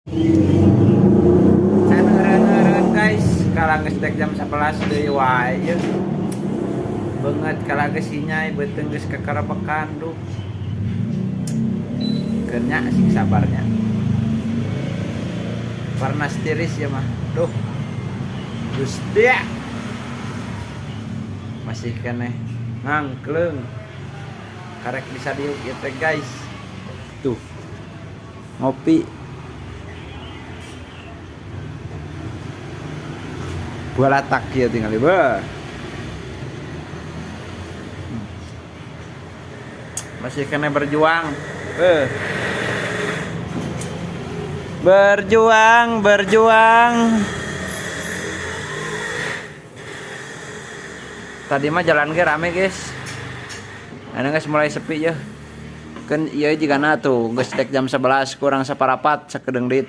Can eureun-eureun, guys, kalah geus dek jam 11 deui wae ieu. Beungeut kalah geus sinyai, beuteung geus kekerebekan, duh. Keun nya, sing sabarnya. Warna tiris ya mah. Duh. Gusti ya. Masih keneh ngangkleung. Karek bisa diuk ieu teh, guys. Tuh. Ngopi. Balatak ya tinggal beuh. Masih keneh berjuang. Beuh. Berjuang, berjuang. Tadi mah jalan ge rame, guys. Ini guys mulai sepi ya. Kan iya jigana tuh geus dek jam 11 kurang saparapat sakedeung deui.